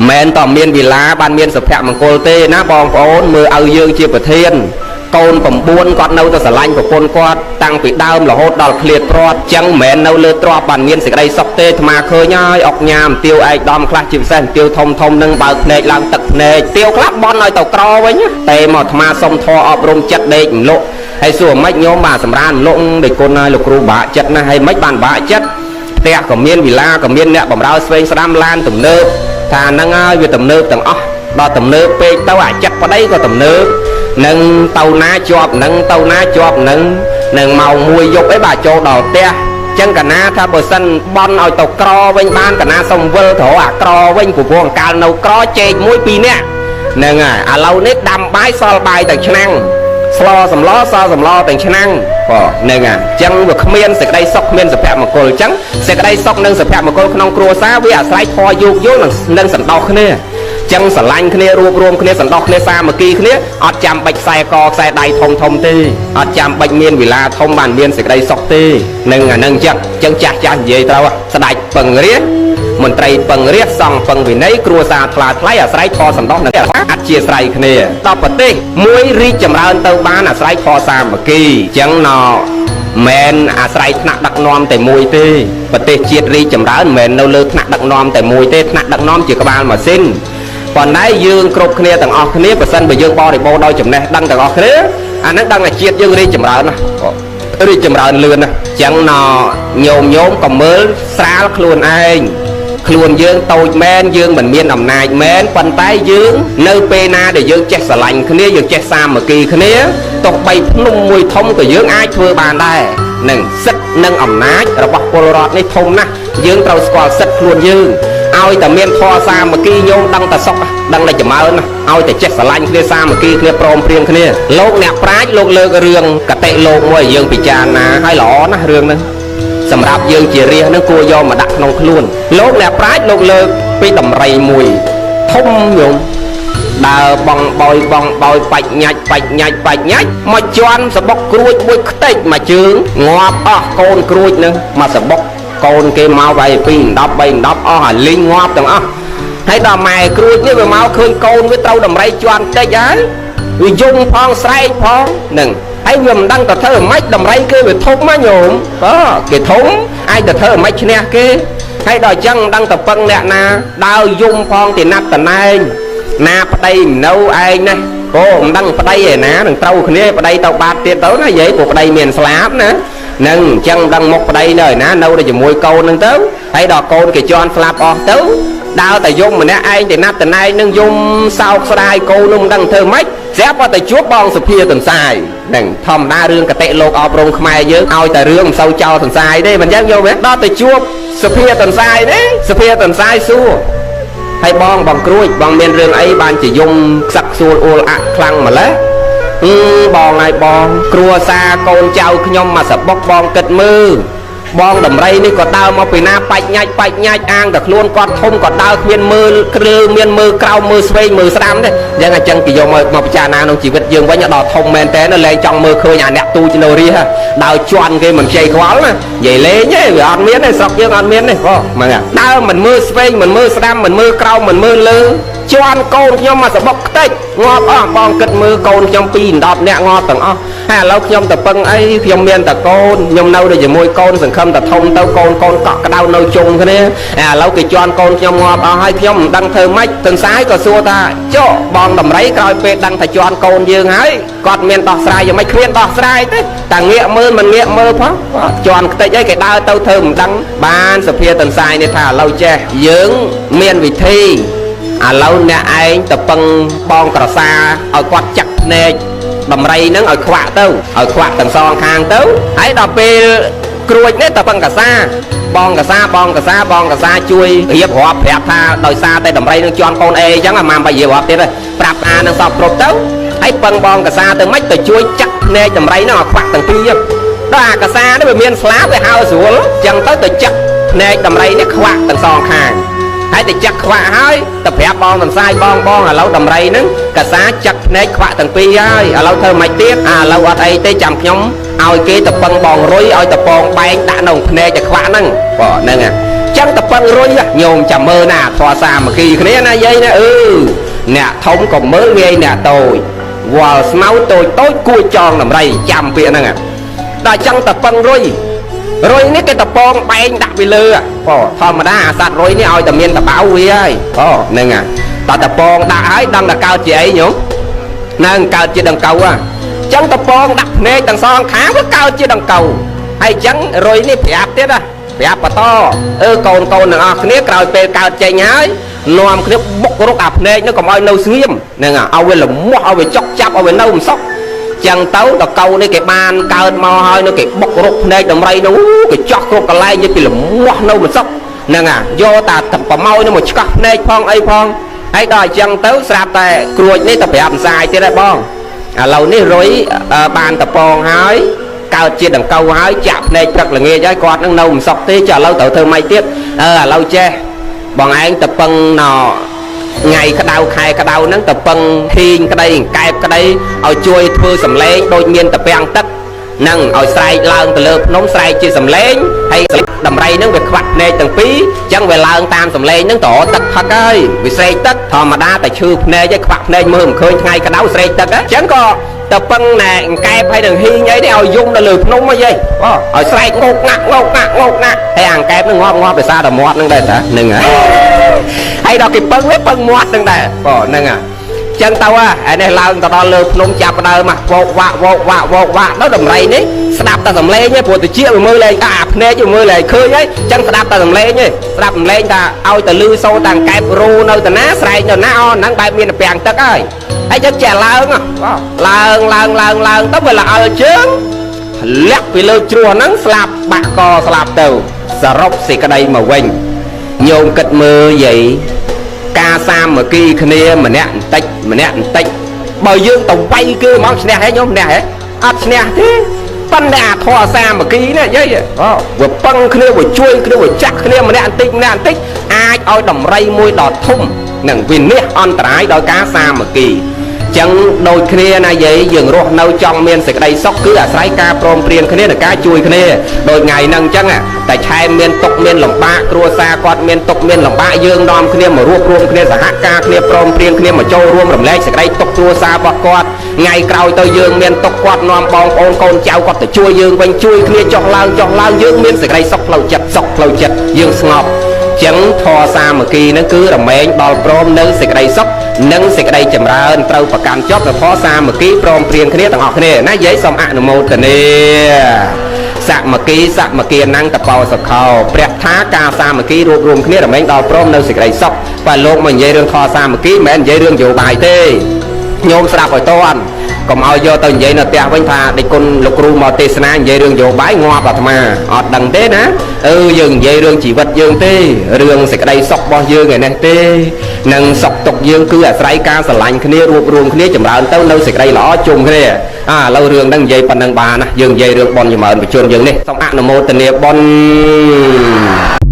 មិនតមានវិឡាបានមានសុភមង្គលទេណាបងប្អូនមើលឲ្យយើងជាប្រធានកូន9គាត់នៅតែស្រឡាញ់ប្រពន្ធគាត់តាំងពីដើមរហូតដល់ឃ្លាតព្រាត់ចឹងមិនមែននៅលើទ្រព្យបានមានសេចក្តីសុខទេអាត្មាឃើញហើយអុកញ៉ាមទាវឯកដំខ្លះជាពិសេសទាវធំធំនឹងបើកភ្នែកឡើងទឹកភ្នែកទាវខ្លះបន់ឲ្យទៅក្រវិញតែមកអាត្មាសុំធរអប់រំចិត្តដេកមលក់ហើយសួរមិនញោមបាទសម្រានមលក់ដោយគុណហើយលោកគ្រូបាក់ចិត្តណាស់ហើយមិនបានបាក់ចិត្តផ្ទះក៏មានវិឡាក៏មានអ្នកបំរើស្វែងស្ដាំឡានទំនើបថាហ្នឹងហើយវាទំនើបទាំងអស់ដល់ទំនើបពេកទៅអាចិត្តប្តីក៏ទំនើបនឹងទៅណាជាប់នឹងទៅណាជាប់នឹងនឹងម៉ោង1យប់អីបាទចូលដល់ផ្ទះចឹងកណាថាបើសិនបន់ឲ្យទៅក្រវិញបានកណាសុំវិលទៅអាក្រវិញព្រោះអង្កាលនៅក្រជែកមួយពីរនាក់ហ្នឹងហើយឥឡូវនេះដាំបាយសល់បាយតែឆ្នាំងស្លសម្លសល់សម្លទាំងឆ្នាំងបងហ្នឹងហើយចឹងវាគ្មានសេចក្តីសុខគ្មានសុភមង្គលចឹងសេចក្តីសុខនិងសុភមង្គលក្នុងគ្រួសារវាអាស្រ័យធម៌យោគយល់និងសន្តោសគ្នាចឹងស្រឡាញ់គ្នារួបរวมគ្នាសន្តោសគ្នាសាមគ្គីគ្នាអត់ចាំបាច់ខ្សែកខ្សែដៃធំធំទេអត់ចាំបាច់មានវិឡាធំបានមានសេចក្តីសុខទេនឹងអានឹងចឹងចឹងចាស់ចាស់និយាយត្រូវស្ដាច់ពឹងរាជមន្ត្រីពឹងរាជសង្ឃពឹងវិន័យគ្រួសារថ្លាថ្លៃអាស្រ័យធម៌សន្តោសនិងអធិស្ស្រ័យគ្នាដល់ប្រទេសមួយរីកចម្រើនទៅបានអាស្រ័យធម៌សាមគ្គីចឹងណមិនអាស្រ័យថ្នាក់ដឹកនាំតែមួយទេប្រទេសជាតិរីកចម្រើនមិនមែននៅលើថ្នាក់ដឹកនាំតែមួយទេថ្នាក់ដឹកនាំជាក្បាលម៉ាស៊ីនប៉ុន្តែយើងគ្រប់គ្នាទាំងអស់គ្នាប្រសិនបើយើងបរិបូរដោយចំណេះដឹងទាំងអស់គ្នាអាហ្នឹងដឹងថាជាតិយើងរីកចម្រើនណារីកចម្រើនលឿនណាចឹងណញោមញោមក៏មើលស្រាលខ្លួនឯងខ្លួនយើងតូចមែនយើងមិនមានអំណាចមែនប៉ុន្តែយើងនៅពេលណាដែលយើងចេះស្រឡាញ់គ្នាយើងចេះសាមគ្គីគ្នាទោះបីភ្នំមួយធំក៏យើងអាចធ្វើបានដែរនឹងសិទ្ធិនិងអំណាចរបស់ពលរដ្ឋនេះធំណាស់យើងត្រូវស្គាល់សិទ្ធិខ្លួនយើងឲ្យតែមានធម៌សាមគ្គីញោមដឹងតែសុខដឹងតែចម្រើនឲ្យតែចេះស្រឡាញ់គ្នាសាមគ្គីគ្នាព្រមព្រៀងគ្នាលោកអ្នកប្រាជ្ញលោកលើករឿងកតិលោកមួយឲ្យយើងពិចារណាឲ្យល្អណាស់រឿងហ្នឹងសម្រាប់យើងជារាជនឹងគួរយកមកដាក់ក្នុងខ្លួនលោកអ្នកប្រាជ្ញលោកលើកពីដំរីមួយធំញោមដើរបងបោយបងបោយបាច់ញាច់បាច់ញាច់បាច់ញាច់មកជន់សបុកក្រួចមួយខ្ទេចមួយជើងងាប់អស់កូនក្រួចនឹងមកសបុកកូនគេមកវាយ2 10 3 10អស់អាលីងងាប់ទាំងអស់ហើយដល់ម៉ែក្រួចនេះវាមកឃើញកូនវាត្រូវដំរីជន់តិចហើយវាយំផងស្រែកផងនឹងហើយវាមិនដឹងទៅធ្វើម៉េចដំរីគេវាធំណាញោមបាទគេធំអាចទៅធ្វើម៉េចឈ្នះគេហើយដល់អញ្ចឹងមិនដឹងទៅពឹងអ្នកណាដើរយំផងទីណាត់តណែងណាប្តីនៅឯងណាអូមិនដឹងប្តីឯណានឹងត្រូវគ្នាប្តីទៅបាតទៀតទៅណាយាយព្រោះប្តីមានស្លាបណានឹងអញ្ចឹងដឹងមុខប្តីនៅឯណានៅតែជាមួយកូននឹងទៅហើយដល់កូនគេជន់ស្លាប់អស់ទៅដើរតែយំម្នាក់ឯងទៅណាត់តណែងនឹងយំសោកស្ដាយកូននោះមិនដឹងធ្វើម៉េចស្រាប់តែជួបបងសុភាទន្សាយនឹងធម្មតារឿងកតិលោកអប់រំខ្មែរយើងឲ្យតែរឿងមិនសូវចោលទន្សាយទេមិនអញ្ចឹងយល់ទេដល់ទៅជួបសុភាទន្សាយទេសុភាទន្សាយសួរហើយបងបងក្រួចបងមានរឿងអីបានជាយំខ្សឹកខ្សួលអួលអាក់ខ្លាំងម្ល៉េះបងហើយបងគ្រួសារកូនចៅខ្ញុំមកសបុកបងគិតមើលបងដំរីនេះក៏ដើរមកពីណាបាច់ញាច់បាច់ញាច់អាងតែខ្លួនគាត់ធំក៏ដើរគ្មានមើលគ្រើមានមើលក្រោមមើលស្វែងមើលស្ដាំទេអញ្ចឹងគេយកមកពិចារណាក្នុងជីវិតយើងវិញដល់ធំមែនតើលែងចង់មើលឃើញអាអ្នកទូចនៅរះដើរជន់គេមិនខ្ចីខ្វល់ណានិយាយលេងទេវាអត់មានទេស្រុកយើងអត់មានទេបងហ្នឹងដើរមិនមើលស្វែងមិនមើលស្ដាំមិនមើលក្រោមមិនមើលលើជន់កូនខ្ញុំមកសបុកខ្ទេចងាប់អស់បងគិតមើលកូនខ្ញុំ2 10នាក់ងាប់ទាំងអស់ហើយឥឡូវខ្ញុំទៅពឹងអីខ្ញុំមានតែកូនខ្ញុំនៅតែជាមួយកូនសង្ឃឹមតែធំទៅកូនកូនកក់ក្ដៅនៅជុំគ្នាឥឡូវគេជន់កូនខ្ញុំងាប់អស់ហើយខ្ញុំមិនដឹងធ្វើម៉េចទន្សាយក៏សួរថាចុះបងដំរីក្រោយពេលដឹងថាជន់កូនយើងហើយគាត់មានដោះស្រាយយ៉ាងម៉េចគ្មានដោះស្រាយទេតែងាកមើលមិនងាកមើលផងជន់ខ្ទេចអីគេដើរទៅធ្វើមិនដឹងបានសភាទន្សាយនេះថាឥឡូវចេះយើងមានវិធីឥឡូវអ្នកឯងទៅពឹងបងក្រសាឲ្យគាត់ចាក់ភ្នែកដំរីហ្នឹងឲ្យខ្វាក់ទៅឲ្យខ្វាក់ទាំងសងខាងទៅហើយដល់ពេលក្រួចនេះទៅពឹងកាសាបងកាសាបងកាសាបងកាសាជួយរៀបរាប់ប្រាប់ថាដោយសារតែដំរីនឹងជន់កូនអេអញ្ចឹងអាម៉ាំបារៀបរាប់ទៀតប្រាប់អានឹងសពគ្រប់ទៅហើយពឹងបងកាសាទៅមិនទៅជួយចាក់ភ្នែកដំរីហ្នឹងឲ្យខ្វាក់ទាំងពីរដល់អាកាសានេះវាមានស្លាបវាហើស្រួលអញ្ចឹងទៅចាក់ភ្នែកដំរីនេះខ្វាក់ទាំងសងខាងហើយទៅចាក់ខ្វាក់ហើយទៅប្រាប់បងទន្សាយបងបងឥឡូវដំរីហ្នឹងកាសាចាក់ភ្នែកខ្វាក់ទាំងពីរហើយឥឡូវធ្វើមិនទៀតអាឥឡូវអត់អីទេចាំខ្ញុំឲ្យគេទៅពឹងបងរុយឲ្យទៅពងបែងដាក់នៅភ្នែកទៅខ្វាក់ហ្នឹងបងហ្នឹងអញ្ចឹង ចឹងតពឹងរុយញោមចាំមើលណាធម៌សាមគ្គីគ្នាណាយាយណាអឺអ្នកធំក៏មើលងាយអ្នកតូចវល់ស្មៅតូចតូចគួចចងដំរីចាំពាក្យហ្នឹងដល់ចឹងតពឹងរុយរុយនេះគេតពងបែងដាក់ពីលើបងធម្មតាអាសត្វរុយនេះឲ្យតែមានតបៅវាហើយបងហ្នឹងតតពងដាក់ហើយដឹងតែកើតជាអីញោមនឹងកើតជាដង្កូវចឹងតពងដាក់ភ្នែកទាំងសងខាងវាកើតជាដង្កូវហើយចឹងរុយនេះប្រាប់ទៀតណាប្រាប់បន្តអឺកូនកូនទាំងអស់គ្នាក្រោយពេលកើតចេញហើយនាំគ្នាបុករកអាភ្នែកនោះកុំឲ្យនៅស្ងៀមហ្នឹងឲ្យវាលមាស់ឲ្យវាចុកចាប់ឲ្យវានៅមិនសុខចឹងទៅដកៅនេះគេបានកើតមកហើយនោះគេបុករកភ្នែកដំរីនោះគេចោះគ្រប់កន្លែងនិយាយពីលមាស់នៅមិនសុខហ្នឹងយកតាប្រម៉ោយនោះមកឆ្កោះភ្នែកផងអីផងហើយដល់អញ្ចឹងទៅស្រាប់តែក្រួចនេះទៅប្រាប់ម្សាយទៀតហើយបងឥឡូវនេះរុយបានតពងហើយកើតជាដង្កូវហើយចាក់ភ្នែកព្រឹកល្ងាចហើយគាត់នឹងនៅមិនសុខទេចាឥឡូវត្រូវធ្វើម៉េចទៀតអឺឥឡូវចេះបងឯងទៅពឹងណថ្ងៃក្តៅខែក្តៅហ្នឹងទៅពឹងហ៊ីងក្តីកែបក្តីឲ្យជួយធ្វើសម្លេងដូចមានតពាំងទឹកហ្នឹងឲ្យស្រែកឡើងទៅលើភ្នំស្រែកជាសម្លេងហើយដំរីហ្នឹងវាខ្វាត់ភ្នែកទាំងពីរអញ្ចឹងវាឡើងតាមសម្លេងហ្នឹងទៅទឹកផឹកហើយវាស្រែកទឹកធម្មតាតែឈឺភ្នែកឯងខ្វាក់ភ្នែកមើលមិនឃើញថ្ងៃក្តៅស្រែកទឹកអញ្ចឹងក៏ទៅពឹងណែកែបហើយនឹងហ៊ីងអីនេះឲ្យយំនៅលើភ្នំអីហីបងឲ្យស្រែកងោកងាក់ងោកងាក់ងោកងាក់ហើយអាកែបហ្នឹងងាប់ងាប់ដោយសារតែមាត់ហ្នឹងដែរតាហ្នឹងហើយដល់គេពឹងវិញពឹងមាត់ហ្នឹងដែរបងហ្នឹងហ่ะចឹងទៅហ่ะនេះឡើងទៅដល់លើភ្នំចាប់ដើមវោកវាក់វោកវាក់វោកវាក់ដល់ដំរីនេះស្ដាប់តែសំឡេងទេព្រោះតិចវាមើលលែងអាភ្នែកវាមើលលែងឃើញហើយចឹងស្ដាប់តែសំឡេងទេស្ដាប់សំឡេងថាឲ្យទៅលឺសូរតាំងកែបរូនៅតាណាស្រែកនៅណាអូហ្នឹងបែបមានពាំងទឹកហើយហើយចឹងចេះឡើងឡើងឡើងឡើងឡើងទៅវាល្អិលជើងធ្លាក់ពីលើជ្រោះហ្នឹងស្លាប់បាក់កស្លាប់ទៅសរុបសេចក្តីមកវិញញោមគិតមើលយាយការសាមគ្គីគ្នាម្នាក់បន្តិចម្នាក់បន្តិចបើយើងទៅវាយគេហ្មងឈ្នះហ៎ញោមឈ្នះហ៎អត់ឈ្នះទេប៉ុន្តែអាធម៌សាមគ្គីនេះយាយវាពឹងគ្នាវាជួយគ្នាវាចាក់គ្នាម្នាក់បន្តិចម្នាក់បន្តិចអាចឲ្យដំរីមួយដ៏ធំនឹងវិនិច្ឆ័យអន្តរាយដោយការសាមគ្គីចឹងដូចគ្នាណាយាយយើងរស់នៅចង់មានសេចក្តីសុខគឺអាស្រ័យការព្រមព្រៀងគ្នានិងការជួយគ្នាដូចថ្ងៃហ្នឹងចឹងតែឆែមមានទុកមានលំបាកគ្រួសារគាត់មានទុកមានលំបាកយើងនាំគ្នាមករួបរួមគ្នាសហការគ្នាព្រមព្រៀងគ្នាមកចូលរួមរំលែកសេចក្តីទុកគ្រួសាររបស់គាត់ថ្ងៃក្រោយទៅយើងមានទុកគាត់នាំបងប្អូនកូនចៅគាត់ទៅជួយយើងវិញជួយគ្នាចុះឡើងចុះឡើងយើងមានសេចក្តីសុខផ្លូវចិត្តសុខផ្លូវចិត្តយើងស្ងប់ចឹងធម៌សាមគ្គីនឹងគឺរមែងដល់ព្រមនៅសេចក្តីសុខនិងសេចក្តីចម្រើនត្រូវប្រកាន់ជាប់នៅធម៌សាមគ្គីព្រមព្រៀងគ្នាទាំងអស់គ្នាណាយាយសូមអនុមោទនាសមគ្គីសមគ្គីណੰតបោសខោព្រះថាការសាមគ្គីរួបរួមគ្នារមែងដល់ព្រមនៅសេចក្តីសុខបើលោកមកនិយាយរឿងធម៌សាមគ្គីមិនមែននិយាយរឿងនយោបាយទេញោមស្ដាប់ឲ្យតន់កុំឲ្យយកទៅនិយាយនៅផ្ទះវិញថាដេចគុណលោកគ្រូមកទេសនានិយាយរឿងនយោបាយងាប់អាត្មាអត់ដឹងទេណាអឺយើងនិយាយរឿងជីវិតយើងទេរឿងសេចក្តីសុខរបស់យើងឯនេះទេនិងសុខទុក្ខយើងគឺអាស្រ័យការស្រឡាញ់គ្នារួបរួមគ្នាចម្រើនទៅនៅសេចក្តីល្អជុំគ្នាអាឥឡូវរឿងហ្នឹងនិយាយប៉ុណ្្នឹងបានណាយើងនិយាយរឿងបុណ្យចម្រើនបជនយើងនេះសូមអនុមោទនាបុណ្យ